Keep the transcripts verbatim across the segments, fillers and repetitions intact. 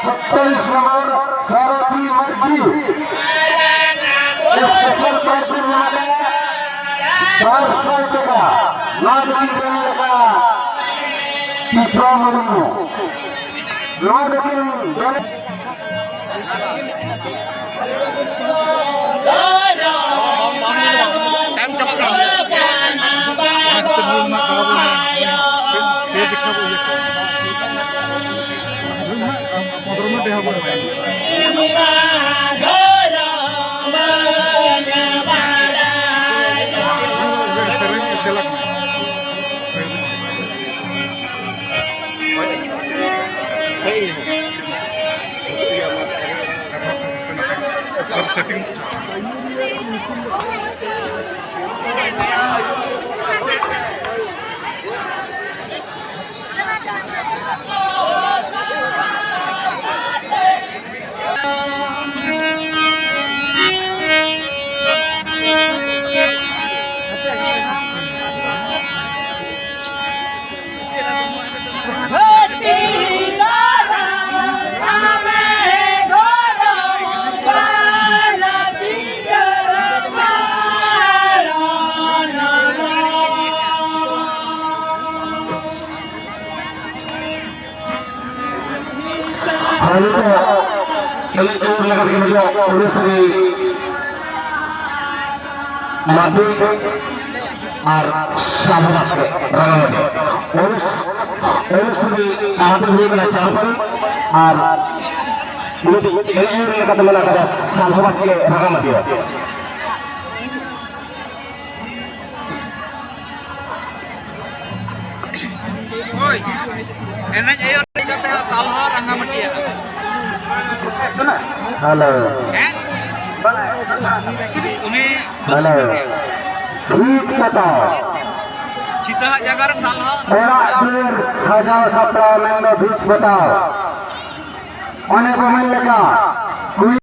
ᱥᱟᱛᱛᱟᱞᱤᱥ number ᱥᱟᱨᱚᱛᱷᱤ Mardi, special prize ᱵᱤᱱ ᱧᱟᱢ ᱟᱠᱟᱫᱟ ᱵᱟᱨ ᱥᱟᱭ ᱴᱟᱠᱟ᱾ ᱱᱚᱣᱟ ᱫᱚᱵᱤᱱ ᱧᱟᱢ ᱟᱠᱟᱫᱟ ᱴᱤᱯᱨᱟ ᱢᱩᱨᱢᱩ᱾ ᱱᱚᱣᱟ ᱫᱚᱵᱤᱱ ᱧᱟᱢ ᱟᱨ ᱥᱮᱴᱤᱝ ᱟᱨ ᱱᱤᱛᱚᱜ ᱮᱱᱮᱡ ᱡᱳᱨ ᱞᱮᱠᱟ ᱛᱮᱜᱮ ᱱᱤᱛᱚᱜ ᱩᱲᱤᱥᱥᱤ ᱢᱟᱨᱰᱤ ᱟᱨ ᱥᱟᱵᱷᱟ ᱵᱟᱥᱠᱮ ᱨᱟᱸᱜᱟᱢᱟᱹᱴᱤᱭᱟᱹ᱾ ᱩᱲᱤᱥ-, ᱩᱲᱤᱥᱥᱤ ᱢᱟᱨᱰᱤ ᱦᱩᱭᱩᱜ ᱠᱟᱱᱟ ᱪᱟᱨᱯᱟᱹᱨᱤ ᱟᱨ ᱢᱤᱫᱴᱤᱡ ᱮᱱᱮᱡ ᱡᱳᱨ ᱞᱮᱠᱟᱛᱮ ᱢᱮᱱᱟᱜ ᱠᱟᱫᱟ ᱥᱟᱵᱷᱟ ᱵᱟᱥᱠᱮ ᱨᱟᱸᱜᱟᱢᱟᱹᱴᱤᱭᱟᱹ᱾ ᱦᱳᱭ, ᱮᱱᱮᱡ ᱟᱹᱭᱩᱨ ᱞᱮᱠᱟᱛᱮ ᱦᱟᱸᱜ ᱛᱟᱞᱦᱟ ᱨᱟᱸᱜᱟᱢᱟᱹᱴᱤᱭᱟᱹ᱾ ᱦᱮᱞᱳ᱾ ᱦᱮᱸ? ᱩᱱᱤ ᱦᱮᱞᱳ᱾ ᱵᱷᱤᱛ ᱯᱟᱛᱟ᱾ ᱪᱷᱤᱛᱟᱹ ᱦᱟᱸᱜ ᱡᱟᱭᱜᱟ ᱨᱮ ᱛᱟᱞᱦᱟ᱾ ᱚᱲᱟᱜ ᱫᱩᱣᱟᱹᱨ ᱥᱟᱡᱟᱣ ᱥᱟᱯᱲᱟᱣ ᱢᱮᱱᱫᱚ ᱵᱷᱤᱛ ᱯᱟᱛᱟ᱾ ᱚᱱᱮ ᱵᱚ ᱢᱮᱱ ᱞᱮᱠᱟ, ᱠᱩᱲᱤ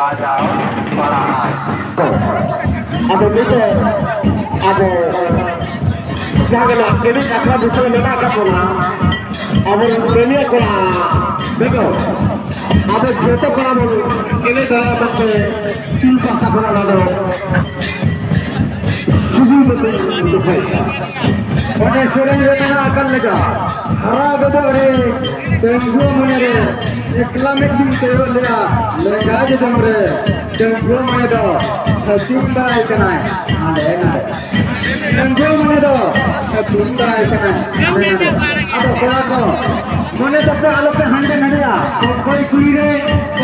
ᱵᱟᱡᱟᱣ ᱯᱟᱲᱟᱜᱼᱟ᱾ ᱟᱫᱚ ᱱᱤᱛᱚᱜ ᱟᱵᱚ ᱡᱟᱦᱟᱸ ᱜᱮ ᱱᱟᱜ ᱮᱱᱮᱡ ᱟᱠᱷᱲᱟ ᱵᱤᱥᱚᱭ ᱢᱮᱱᱟᱜ ᱟᱠᱟᱫ ᱵᱚᱱᱟ, ᱟᱵᱚᱨᱮᱱ ᱯᱨᱮᱢᱤᱭᱟᱹ ᱠᱚᱲᱟ ᱵᱮᱜᱚᱨ ᱟᱵᱚ ᱡᱚᱛᱚ ᱠᱚᱲᱟ ᱵᱚᱱ ᱮᱱᱮᱡ ᱫᱟᱲᱮᱭᱟᱜ ᱢᱮᱱᱛᱮ ᱴᱤᱢ ᱯᱟᱦᱴᱟ ᱠᱷᱚᱱᱟᱜ ᱱᱚᱣᱟ ᱫᱚ ᱥᱩᱫᱷᱤ ᱢᱮᱱᱛᱮ ᱫᱚᱦᱚᱭᱮᱫᱟ᱾ ᱚᱱᱮ ᱥᱮᱨᱮᱧ ᱨᱮ ᱢᱮᱱᱟᱜ ᱟᱠᱟᱫ ᱞᱮᱠᱟ, ᱦᱟᱨᱟ ᱜᱚᱫᱚᱜ ᱨᱮ ᱰᱟᱺᱜᱩᱣᱟᱹ ᱢᱚᱱᱮ ᱨᱮ, ᱮᱠᱞᱟ ᱢᱮᱫ ᱵᱤᱱ ᱠᱚᱭᱚᱜ ᱞᱮᱭᱟ ᱞᱮᱸᱜᱟ ᱡᱚᱡᱚᱢ ᱨᱮ, ᱰᱟᱺᱜᱩᱣᱟᱹ ᱢᱚᱱᱮ ᱫᱚ ᱦᱟᱹᱴᱤᱧ ᱵᱟᱲᱟᱭ ᱠᱟᱱᱟᱭ ᱦᱟᱸᱰᱮ ᱱᱟᱰᱮ᱾ ᱰᱟᱺᱜᱩᱣᱟᱹ ᱢᱚᱱᱮ ᱫᱚ ᱦᱟᱹᱴᱤᱧ ᱵᱟᱲᱟᱭ ᱠᱟᱱᱟᱭ ᱦᱟᱸᱰᱮ ᱱᱟᱰᱮ᱾ ᱟᱫᱚ ᱠᱚᱲᱟ ᱠᱚ, ᱢᱚᱱᱮ ᱛᱟᱯᱮ ᱟᱞᱚᱯᱮ ᱦᱟᱸᱰᱮ ᱱᱟᱰᱮᱭᱟ᱾ ᱚᱠᱚᱭ ᱠᱩᱲᱤ ᱨᱮ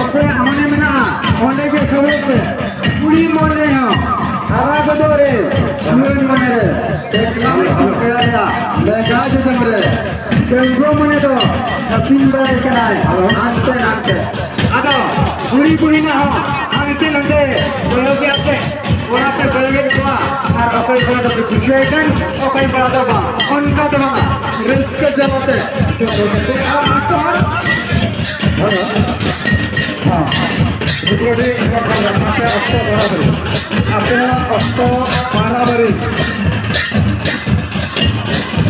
ᱚᱠᱚᱭᱟᱜ ᱢᱚᱱᱮ ᱢᱮᱱᱟᱜᱼᱟ, ᱚᱸᱰᱮ ᱜᱮ ᱥᱚᱵᱚᱜ ᱯᱮ᱾ ᱠᱩᱲᱤ ᱢᱚᱱᱮ ᱦᱚᱸ ᱦᱟᱨᱟ ᱜᱚᱫᱚᱜ ᱨᱮ, ᱡᱩᱣᱟᱹᱱ ᱢᱚᱱᱮ ᱨᱮ, ᱮᱠᱞᱟ ᱢᱮᱫ ᱵᱤᱱ ᱠᱚᱭᱚᱜ ᱞᱮᱭᱟ ᱞᱮᱸᱜᱟ ᱡᱚᱡᱚᱢ ᱨᱮ, ᱰᱟᱺᱜᱩᱣᱟᱹ ᱢᱚᱱᱮ ᱫᱚ ᱦᱟᱹᱴᱤᱧ ᱵᱟᱲᱟᱭ ᱠᱟᱱᱟᱭ ᱦᱟᱱᱛᱮ ᱱᱟᱱᱛᱮ᱾ ᱟᱫᱚ ᱠᱩᱲᱤ ᱠᱩᱲᱤ ᱱᱟᱜ ᱦᱚᱸ ᱦᱟᱱᱛᱮ ᱱᱟᱛᱮ ᱠᱚᱭᱚᱜᱮᱫ ᱯᱮ, ᱠᱚᱲᱟ ᱯᱮ ᱠᱚᱭᱚᱜᱮᱫ ᱠᱚᱣᱟ, ᱟᱨ ᱚᱠᱚᱭ ᱠᱚᱲᱟ ᱫᱚᱯᱮ ᱠᱩᱥᱤᱭᱟᱭ ᱠᱟᱱ, ᱚᱠᱚᱭ ᱠᱚᱲᱟ ᱫᱚ ᱵᱟᱝ, ᱚᱱᱠᱟ ᱫᱚ ᱵᱟᱝᱟ᱾ ᱨᱟᱹᱥᱠᱟᱹ ᱡᱟᱞᱟᱛᱮ ᱡᱚᱛᱚ ᱠᱟᱛᱮ ᱟᱨ ᱡᱚᱛᱚ ᱦᱚᱲ ᱦᱮᱸ᱾ ᱦᱮᱸ᱾ ᱨᱩᱯᱨᱟᱹᱰᱤ ᱟᱯᱮ ᱚᱠᱛᱚ ᱵᱟᱨᱟᱵᱟᱨᱤ᱾ ᱟᱯᱮᱭᱟᱜ ᱚᱠᱛᱚ ᱵᱟᱨᱟᱵᱟᱨᱤ᱾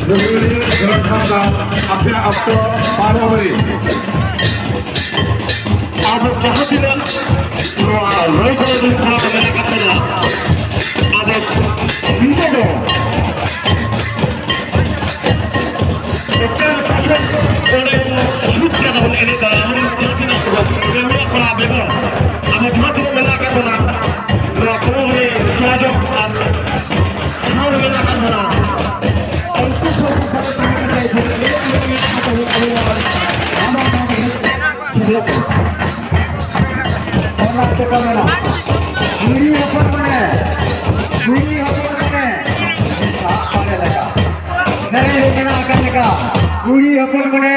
ᱨᱩᱯᱨᱟᱹᱰᱤ ᱡᱷᱟᱲᱠᱷᱚᱸᱰ ᱫᱚ ᱟᱯᱮᱭᱟᱜ ᱚᱠᱛᱚ ᱵᱟᱨᱟᱵᱟᱨᱤ᱾ ᱟᱵᱚ ᱡᱟᱦᱟᱸ ᱛᱤᱱᱟᱹᱜ ᱱᱚᱣᱟ ᱨᱚᱭ ᱠᱚᱞᱮᱡᱽ ᱨᱮᱱ ᱠᱚᱲᱟ ᱠᱚ ᱢᱮᱱᱟᱜ ᱟᱠᱟᱫ ᱵᱚᱱᱟ, ᱟᱵᱚ ᱱᱤᱛᱚᱜ ᱫᱚ ᱮᱠᱟᱞ ᱯᱟᱥᱮᱡ ᱚᱸᱰᱮ ᱥᱩᱴ ᱠᱟᱛᱮ ᱵᱚᱱ ᱮᱱᱮᱡ ᱫᱟᱲᱮᱭᱟᱜᱼᱟ᱾ ᱟᱵᱚ ᱨᱮᱱ ᱡᱟᱦᱟᱸ ᱛᱤᱱᱟᱹᱜ ᱠᱚᱲᱟ ᱠᱚᱲᱟ ᱵᱮᱜᱚᱨ ᱟᱵᱚ ᱡᱟᱦᱟᱸ ᱛᱤᱱᱟᱹᱜ ᱢᱮᱱᱟᱜ ᱟᱠᱟᱫ ᱵᱚᱱᱟ, ᱱᱚᱣᱟ ᱠᱚᱲᱟ ᱨᱮ ᱥᱚᱦᱚᱡᱳᱜᱽ ᱟᱨ ᱥᱟᱶ ᱨᱮ ᱢᱮᱱᱟᱜ ᱟᱠᱟᱫ ᱵᱚᱱᱟ, ᱩᱱᱠᱩ ᱠᱚ ᱥᱟᱶ ᱛᱟᱦᱮᱸ ᱠᱟᱛᱮ ᱮᱱᱮᱡ ᱢᱮᱱᱟᱜ ᱟᱠᱟᱫ ᱛᱟᱵᱚᱱᱟ᱾ ᱟᱵᱚ ᱱᱚᱣᱟ ᱥᱮᱴᱮᱨᱚᱜ ᱠᱟᱱᱟ᱾ ᱚᱱᱟ ᱪᱮᱠᱟ ᱢᱮᱱᱟ? ᱠᱩᱲᱤ ᱦᱚᱯᱚᱱ ᱢᱟᱱᱮ, ᱠᱩᱲᱤ ᱦᱚᱯᱚᱱ ᱢᱟᱱᱮ, ᱥᱟᱵ ᱯᱟᱲᱮ ᱞᱮᱠᱟ᱾ ᱥᱮᱨᱮᱧ ᱨᱮ ᱢᱮᱱᱟᱜ ᱟᱠᱟᱫ ᱞᱮᱠᱟ, ᱠᱩᱲᱤ ᱦᱚᱯᱚᱱ ᱢᱟᱱᱮ᱾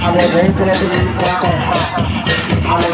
ᱟᱵᱚ ᱵᱚᱦᱩᱛ ᱨᱚᱠᱚᱢ ᱠᱚᱲᱟ ᱠᱚ, ᱟᱵᱚ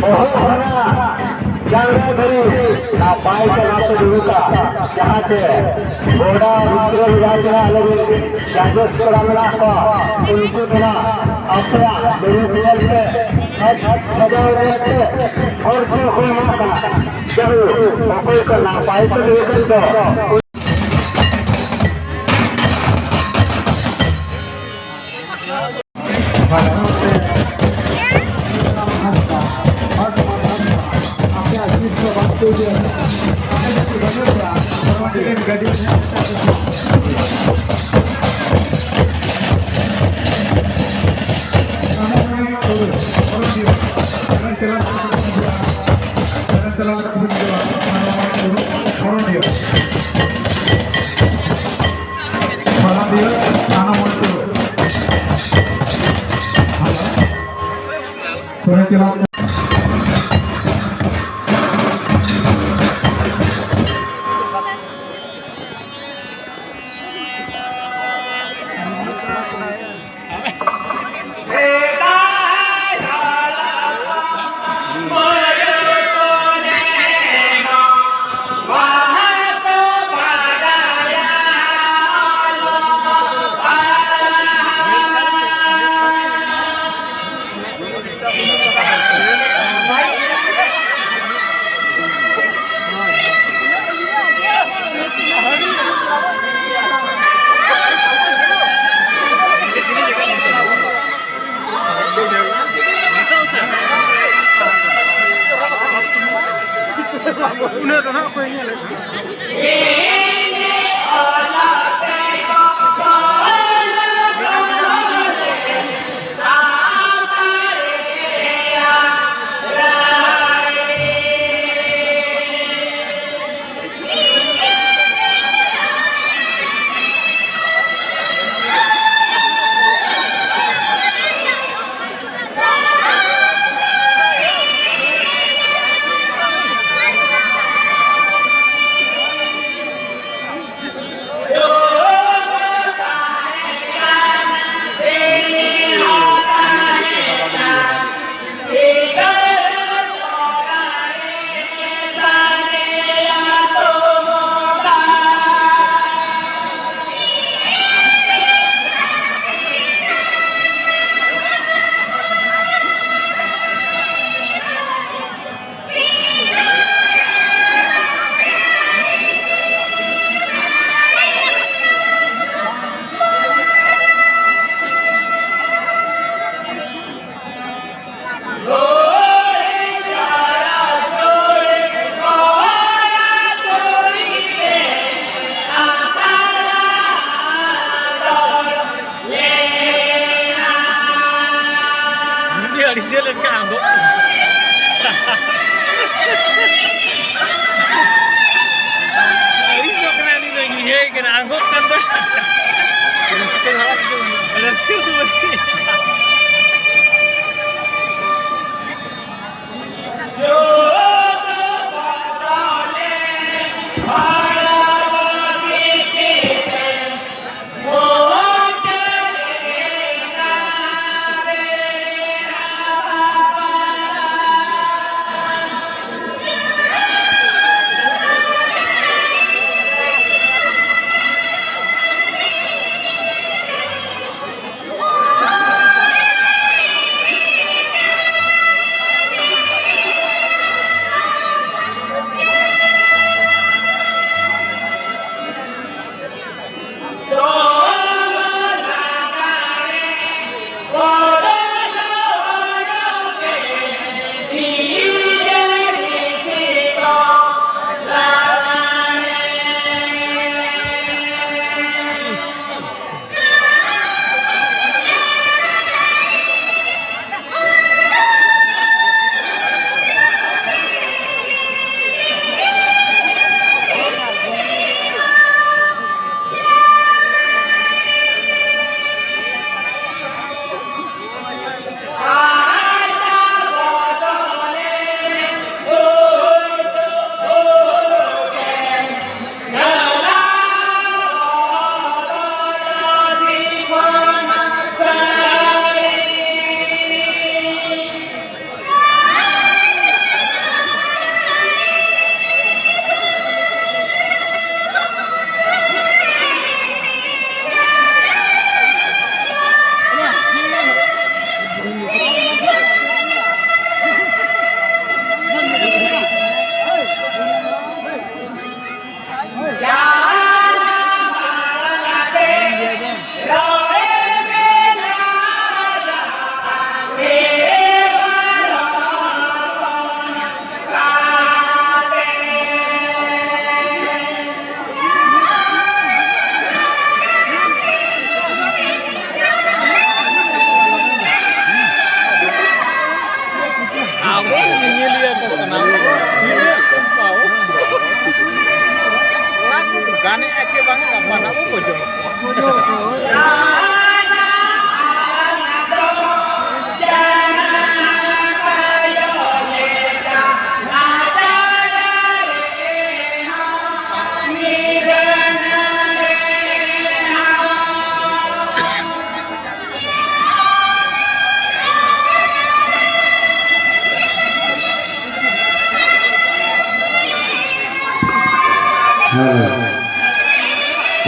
ᱮᱦᱚᱵ ᱠᱷᱚᱱᱟᱜ ᱡᱟᱸᱜᱟ ᱫᱷᱟᱹᱨᱤᱡ ᱱᱟᱯᱟᱭ ᱛᱮ ᱱᱟᱯᱟᱭ ᱛᱮ ᱫᱩᱲᱩᱵᱟ, ᱡᱟᱦᱟᱸ ᱪᱮ ᱜᱚᱰᱟ ᱵᱷᱤᱛᱨᱤ ᱨᱮ ᱡᱟᱦᱟᱸ ᱛᱤᱱᱟᱹᱜ ᱟᱞᱮ ᱨᱮᱱ judges ᱠᱚᱲᱟ ᱢᱮᱱᱟᱜ ᱠᱚᱣᱟ, ᱩᱱᱠᱩ ᱫᱚ ᱱᱟᱜ ᱟᱯᱮᱭᱟᱜ ᱫᱩᱲᱩᱵ ᱧᱮᱞ ᱛᱮ, ᱥᱟᱡᱽ ᱥᱟᱡᱟᱣ ᱧᱮᱞ ᱛᱮ ᱦᱚᱲ ᱠᱚ ᱦᱩᱭᱩᱜ ᱠᱟᱱᱟ᱾ ᱡᱟᱭᱦᱳᱠ, ᱚᱠᱚᱭ ᱠᱚ ᱱᱟᱯᱟᱭ ᱠᱚ ᱫᱩᱲᱩᱵ ᱠᱟᱱ ᱫᱚ, ᱥᱚᱨᱟᱭᱠᱮᱞᱟ᱾ ᱩᱱᱟᱹᱜ ᱫᱚ ᱱᱟᱦᱟᱜ ᱚᱠᱚᱭ ᱧᱮᱞᱮᱫ?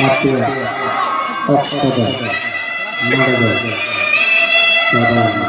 ᱟᱯᱮᱭᱟᱜ ᱚᱠᱛᱚ ᱫᱚ ᱱᱚᱰᱮ ᱫᱚ ᱪᱟᱵᱟᱭᱮᱱᱟ᱾